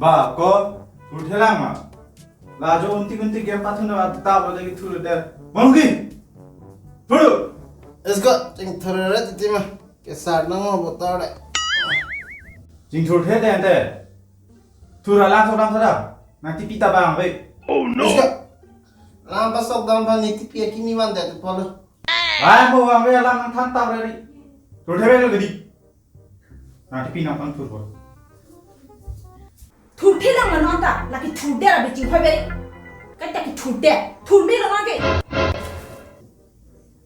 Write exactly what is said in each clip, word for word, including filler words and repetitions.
Ba, ko, thurthelang ma. La jo unti unti game pathun na ta ba lagi thur der. Bangki. Thur. Esko, chingthur re titi ma. Kesar nang mo botor de. Chingthurthe de ante. Thur alang sok dam sada. Nang tipi ta bang be. Oh no. Esko. Lang pasok dam ba ni tipi akimi van de tu polo. Ai mo bang be alang nang than ta re. Thurthe be lo gedi. Nang tipi nang pang thur ko. Thurthelang mano anta, lake thurder abi chingkhoi beri. Kata ki thurder, thurmelo nang ke.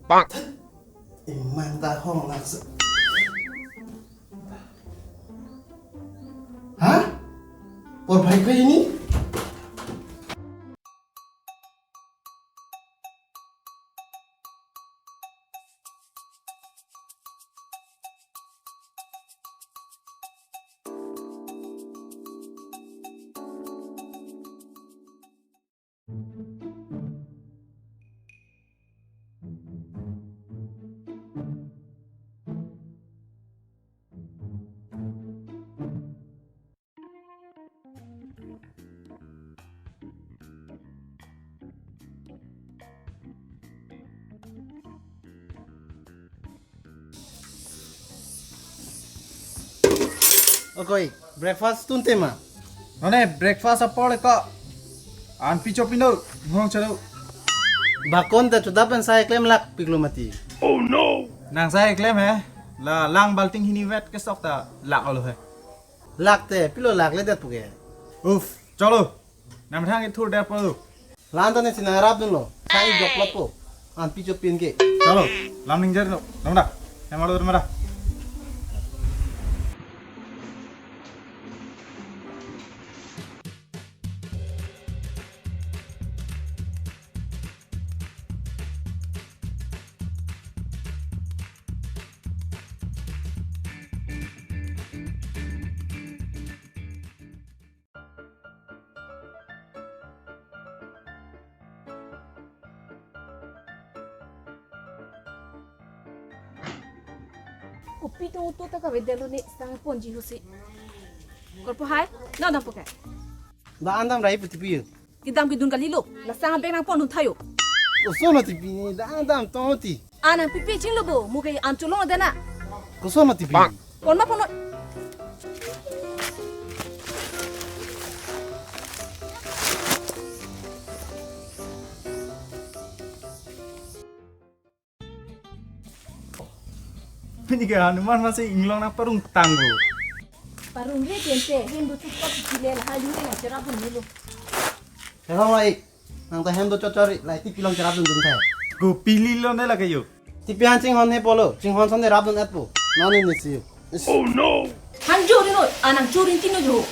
Bang. Iman ta hong laksa. Ha? Por bhai ko ini? Okoi, breakfast tun tema. None breakfast apor le ko. An picho pino, ngong chalo. Bakon ta chuda pen sai klem lak piklo mati. Oh no. Nang sai klem he. La lang balting hini vet kesok ta lak olo he. Lak te, pilo lak le det puke. Uf, chalo. Nang thang ithur der polo. Lan ta ne sina rap dun lo. Sai jok lo po. An picho pin ke. Chalo, lam ning jer no. Namda. Namda, namda. Kopi tong utu ta kavedetlo ne sang ponji husi. Korpo hai, na dam poke. Da an dam rai puti piyo. Kedam kedun kalilo, la sang abeng nang pondun thayo. Koson ati pi ne, da an dam tong ti. Anang pipi chinglo bo, muke an cholong dena. Koson ati pi. Pon ma pon. Pini ke Hanuman masih inglong na parung tanggo. Parung re tente, hindu tu kok kile la hayu re na cherap dun nilo. Hello, Mike. Nang ta hem do chot chot ri, lai tipi along cherap dun dun thai. Go pililo ne lake yo. Tipi an chinghon he polo, chinghon son ne rap dun et po. Non ne si. Is. Oh no. Han jo ri noi, anang jo rin tin noi jo.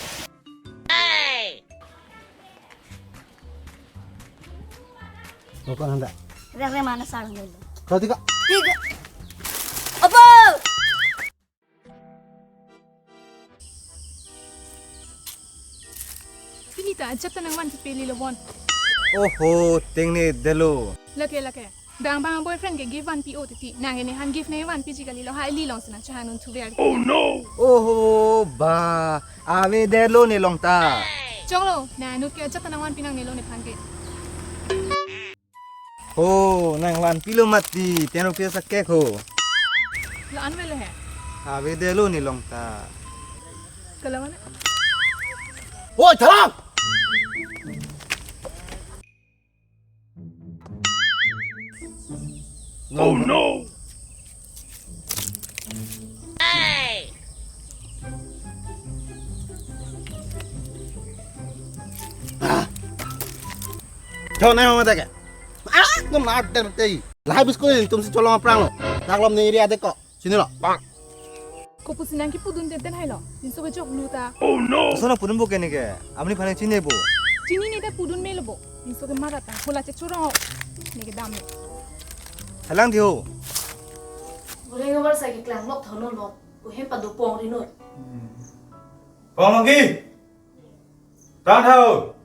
Lo ko handa. Re re mana sang dun. Kau tiga. Tiga. Apa? Pini ta ajat ta nang vanpi peli lo bon. Oho, tengne detlo. Lake, lake. Bang bang boyfriend ke gift vanpi o titi. Nang ne han gift ne vanpiji kalilo. Hai li long senang chahan un thuver. Oh no. Oho, ba. Avedetlo ne long ta. Choklo, na nut ke ajat ta nang vanpi nangne lo nephan ke. Ho, nang vanpilo mati, ten rupiah sa cake ho. La-an velo he. Avedetlo ne long ta. Kalau mana? Oi, thalang! Oh no! Ah. Cho nai mama ta ke. Ah, tum na der tei. Lahai biskut tum si cholong aphrang lo. Laklom ne area de ko. Sini lo. Bang. Kopusi nang kipudun tenten hai lo. Pinso ke jok lu ta. Oh no. Koson pudun bo ke ne ke. Amni phane chini bo. Chini ne ta pudun melo bo. Pinso ke mara ta. Hola che churong. Ne ke dam ne. Halang di ho. Goreng abar sa ke klang lok thano lo. Ko hem padu pong ri noi. Pong lagi. Tang thau.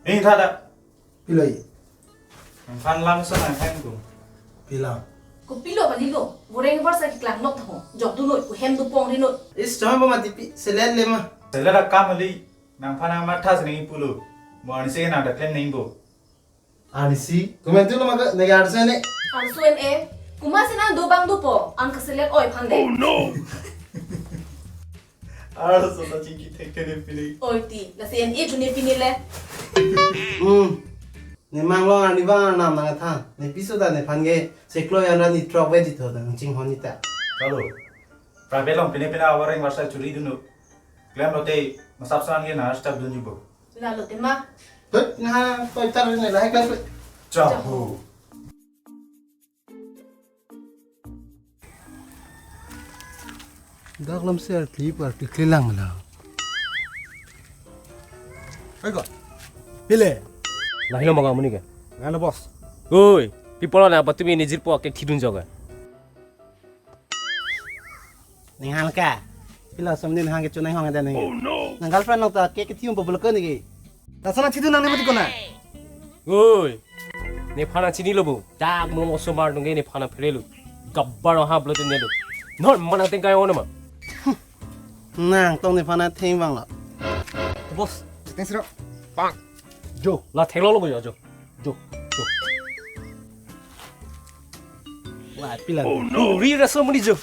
Ing thada. Pilai. Nang phan lam so nang hang tu. Pilang. Kopilo balilo, goreng bar sa keklang nok tho. Jok dunoi, kuhem dopong rinoi. Is chama ba mati pi, selet le ma. Selet akam ali, nangphan nangmatha si nangkipulo. Mo arnisi nang daklem nangbo. Arnisi, komantu lo maka nega arsa ne. Arsu en e, kuma si nang dobang dopo, ang keselet oi phande. Oh no! Arso ta chingki thekthe ne pini. Oi ti, lasi en e chune pini le. Hmm. Ne manglong arni bang arnam nangthan. Ne piso ta nephan ke seklo yan ra ni throk ve jitho ta nangchinghon ni ta. Kalo. Private along pine pine awareng warsa churi dunu. Klemlote masap san ke na stop dun jubo. Lalo te ma. Hut na poi tar ne lahai klas. Chahu. Dak lam si arkli par tikli lang mala. Oi ko. Pile. Lahilo manga muni ke. Ngano boss. Oi, people na patumi ni jirpo ke thidun joga. Ning hang ka. Pila som ning hang ke chunai hong ada ning. Oh no. Nang girlfriend nang ta ke ke thium pa bulak ni ke. Tasana thidun nang ni mati kona. Oi. Nephan nangchinilo bo. Dak mo osomar nungge nephan nangpherelo. Gabbar ha blote nelo. Nor mana tengkai ono ma. Nangtum nephan nangtheng bang lo. Boss, theng siro. Bang. Jo, la thenglo lo bo jo. Jo, jo. Wah, pila. Oh no. Ri raso muni jo.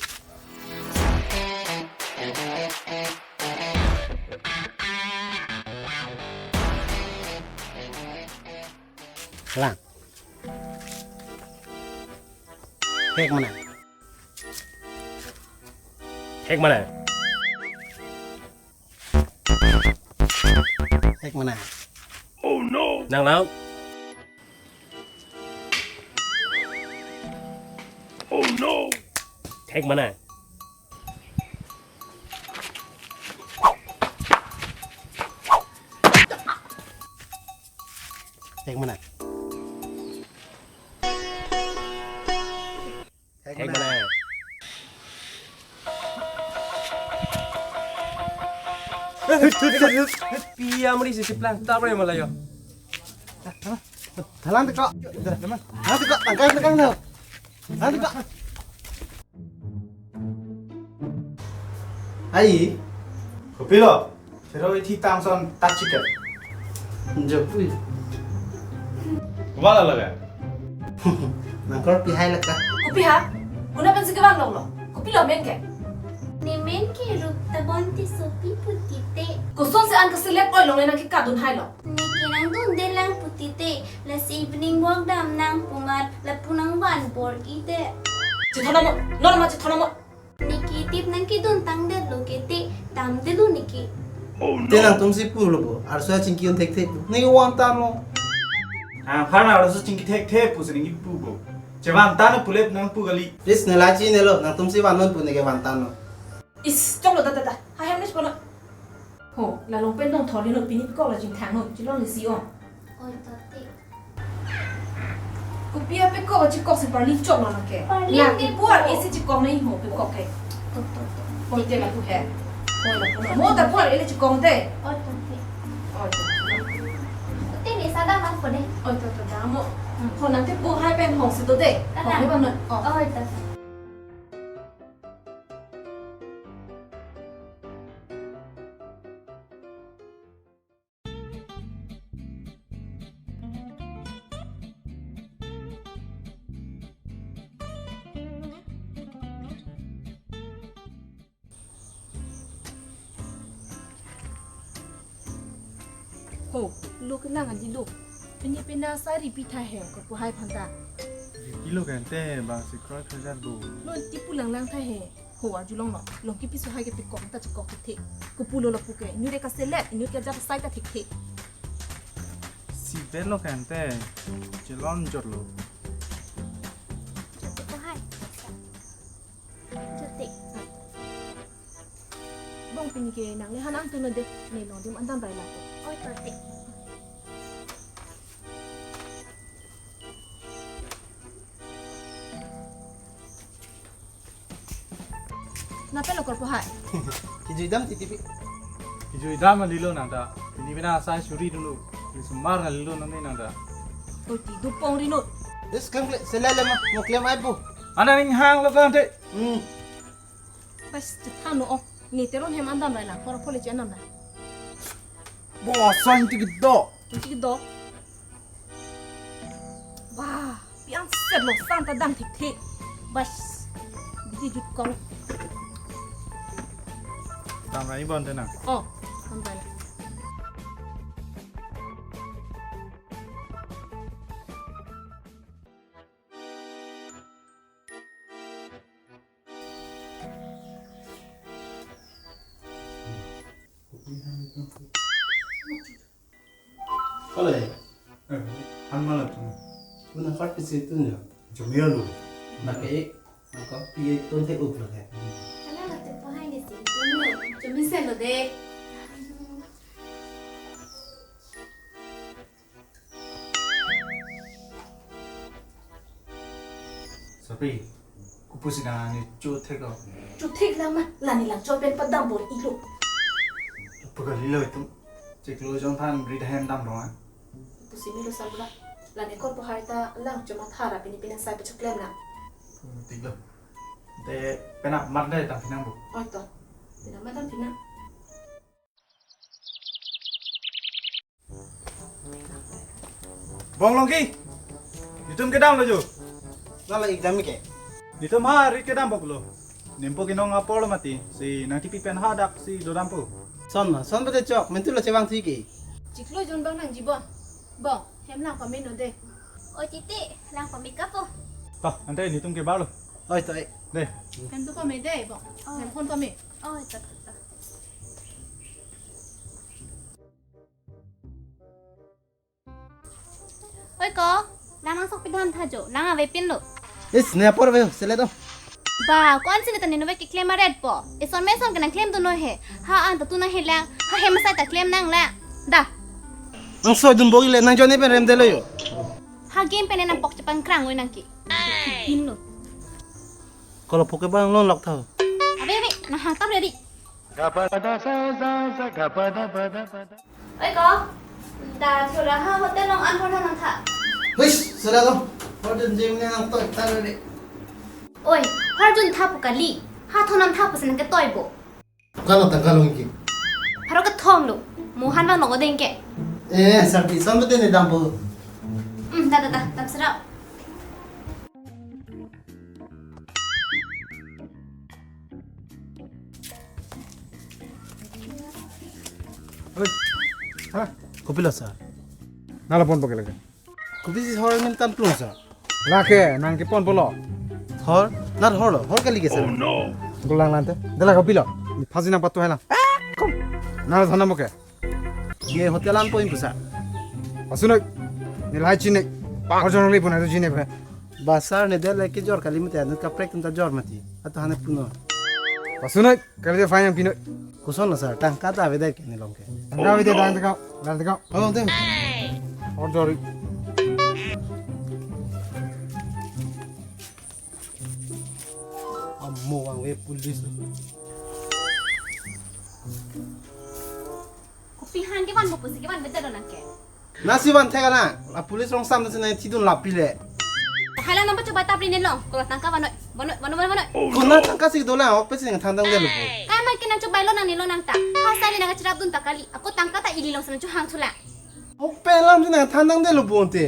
Lang. Thek mana? Thek mana? Thek mana? Oh no! Nang lang. Oh no! Thek mana? Thek mana? Thek mana? Hut, hut, hut, hut. Pi amri si siplang tabra malayo. Thalang teko. Thalang teko. Tangkang, tangkang, thalang. Thalang teko. Ai. Kopilo. Pero ithi tangson tak chicken. Jopui. Kumala laga? Nangkor pihai laka. Kopi ha? Kuna pensi kevang long lo. Kopilo men ke? Ne men ke Rup Tabon Tissopi pu tite. Kosonsi an keselet oi longle nangkekadun hai lo. Ne ke nangdunde lang pu tite. Lasi evening walk damnang pu amat lapu nangvan bor-ide. Chethon nang mo, non ma chethon nang mo. Ne ke tip nangkedun tangdetlo ke te damdelo ne ke. Te nangtumsi pulo bo, arso achingki un thekthe pu. Ne ke van tanglo. Nangphan arso chingki thekthe pusi nangkipu bo. Chevan tang pule nangpu kali. Please ne lachi nelo, nangtumsi vannon pu ne ke van tanglo. Is, choklo da da da. Ha hem ne choklo. Ho, la long pen dong thor rinoi, pini pekok la chingthang noi, chilon le si ong. Oi, to te. Kopi apekok chekok si parli chok lo ke. Parli la ne ke puar po. Isi chekok nai ho pekok ke. To, to, to. Oi te lapu he. Oi lapu. Mo ta puar ele chekok te. Oi, to te. Oi. Te ne sada man ko de. Oi, to, to, da mo. Hmm. Ho nang te pu hai pen hong si to de. Kada. Hong le bang na. Oh. Oi, to, to. Ho, lo kenang adi lo. Pini pina sari pi tha he, ko pu hai phanta. Kilo kan te, bang si kroi khajar do. Lo tipu lang lang tha he. Ho arjulong lo. Long kipi so hai ke pekok ta chekok thekthe. Ko pulo lapu ke. Inut ke kaselet, inut ke jat sai ta thekthe. Si belo kan te. Chelon jor lo. Jat ko hai. Jote. Bong pini ke nang le hanang tu na de, ne long dim antam bai la ko. Oi, to te. Na pelo korpo hai. Kijui dam titi pi. Kijui dam lilo nang ta. Pini pina asai suri dulu. Di sumar lilo nang ni nang ta. Oi ti dopong rinoi. Des klem klem selele ma, mo klem ai pu. Ana ning hang lo kan te. Hmm. Pas chethan no, oh. Ni Teron hem an damlai lang, kor pole chen damlai. Bo, soin tik do. Tik do. Wah, piang set lo, san ta dam thik thik. Bas, bidi jut kong. Damlai bon te na. Oh, damlai. Kole. Eh, han mala tu. Muna kart pisi tu nyo. Jomir lu. Nake, nangko pi tun the up lo the. Hala la tu pahai ni si, tu nyo. Jomir se lo de. Sapri, kopusi nangli chothek lo? Chothek lang ma, la nelang cho pen padam bor ilo. Pagari lo itum. Chiklo jon than rit hem dam rong a. Kopusi melo sarbura. La ne kor pohai ta lang cho mathara pini pina sai pachoklem na. Hmm, tik lo. Te pena mar dai dam phi nang bo. Oi to. Pina mar dam phi nang. Bong Longki, netum kedam lo jo. Nala exam ke? Netum ha rit kedam bok lo. Nempo kinong apor lo mati, si nang tipi pen hadak si dodampo. Son ma, son bete chok, mentu lo chevang thi ke. Chiklo jon bang nangji bo. Bong, hem lang pame no de. O titi, lang pame kapo. Toh, ante netum ke bar lo. Oi to, eh. De. Hem tu pame de, bong. Oh. Hem phone pame. Oh, to, to, to. Oi ko, lang nangsok pidhan tha jo, lang avepin lo. Is, ne apor ve, sele do. Ba, ko-an si ne ta ne nove keklem aret po. Ison meson ke nangklem dun noi he. Ha an ta tu nang he lang, ha hem asai ta klem nang la. Da. Nang soi dun bogile, nang jone pen rem de lo jo. Ha game pen nang pok chepangkrang oi nang ke. Pin lo. Kolo pok ke bang lon lok tha. Ave, ave, nang hang tam ready. Oi ko, da thura ha hotel along an hor nang tha. Huish, sala to. Hor dun jim ne nang toi ta re. Oi, hor dun tha pu kali. Ha thon nang tha pu si nang ketoi bo. Kano ta kalong ki. Pharo kethom lo. Mohan bang nong odeng ke. Eh, sarti som bete ne dampo. Hmm, da da da, dam serap. Oi. Ha? Kopilo sir? Nala pon pake lake. Kopisi hor min tan plung sir. Lake nang kepon polo. Hor, nar hor lo, hor kali ke sir. Gulang lante. Dela kopilo. Ni phasi nang patu hai lang. Kom. Nala sana mo ke. Ye hotel an point pusar. Pasunoi. Ni lahai chine. Hor jonong le puna tu chine phe. Ba sir ne dela kejor kali mati, anut kaprek atum ta jor mati. Atu hane puno. Pasunoi, kali de fine pino. Koson lo sir, tangka ta avedet ke ne along ke. Tangka avedet dan teka, dan teka. Oh, teng. Hor jori. Amo vangve police. Kopi han kevan mo pusi kevan bete do nang ke. Nasi van thek alang, la police rong sam nasi nang thidun lapi le. Hala nang bacho batap ri ne long, kola tangka vanoi, vanoi, vanoi, vanoi, vanoi. Kona tangka si dolang, ok pesi nang thandang de lo bo. Kai man ke nang chobai lo nang ne lo nang ta. Ha sai le nang cherap dun ta kali, ako tangka ta ili long sa nang chohang chula. Ok pe lam si nang thandang de lo bo ante.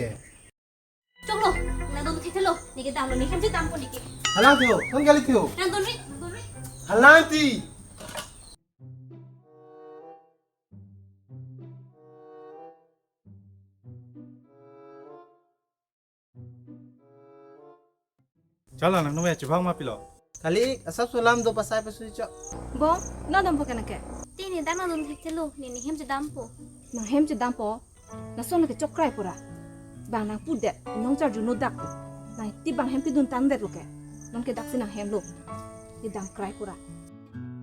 Choklo, nang dun thekthelo, ne kedam lo, ne hem si dampo ne ke. Halang theo, kon kali theo. Nang dun ri, nang dun ri. Halang ti. Chala nang nome chubang ma pilo. Kali asap sulam do pasai pasui chok. Bong, nang dampo ke nang ke? Ti ne dam nang dun thekthelo, ne ne hem si dampo. Nang hem si dampo. Lason ke chokrai pura. Bang nang pudet, nong charju nodak. Nang ti bang hem pidun tangdet lo ke. Non ke daksi nang hem lo. Ti dam krai pura.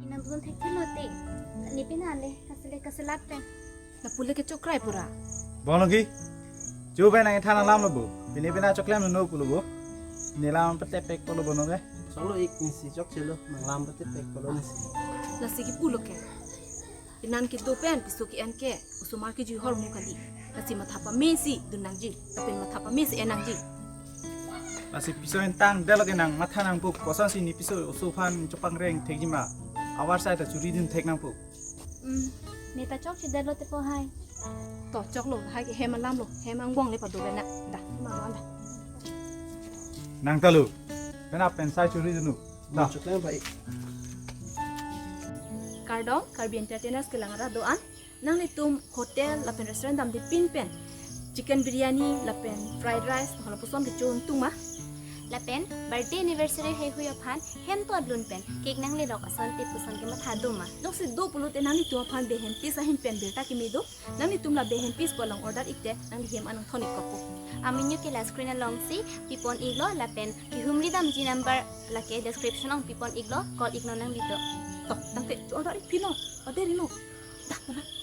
Inang dun thekthelo te. Ne pina le, kasele kaselat te. Lapu le ke chokrai pura. Bong Longki. Chubai nang than alam lo bo. Pini pina choklem no pulo bo. Ne lam pete pek pulo bo no ke. Choklo ik nisi chokchelo, nang lam pete pek pulo nisi. Lasi kipu lo ke. Pinan kedo pen piso ke-en ke, osomar kejui ahormu kali. Lasi matha pame si dun nangji, lapen matha pame si en nangji. Lasi piso intang detlo ke nang matha nangpo, kosonsi ne piso oso aphan chopangreng thekji ma. Avarsai ta churi dun thek nangpo. Hmm, ne ta chokche detlo te po hai. To choklo, hai ke hem alam lo, hem angbong le pado bena. Da, hem alam da. Nang ta lo. Penap pen sai churi dun lo. Da. Chok lang bai. Kardom, Karbi Entertainers kelang arat do-an. Nanglitum hotel lapen restaurant damde pin pen chicken biryani lapen fried rice hala puson kecho ingtung ma? Lapen birthday anniversary heihui aphan hem to adlun pen cake nangle rok asonte puson kematha do ma? Jongsi do pulote nanglitum aphan Behempis ahin pen birta keme do. Nanglitum la Behempis pu along order ik te nangli hem an nangthon ik kokpo. Amenu ke la screen alongsi pipon iklo lapen kehumri damji number lake description along pipon iklo, call iknon nanglitum. To, tangte order ik pino, order iknon. Da, mana?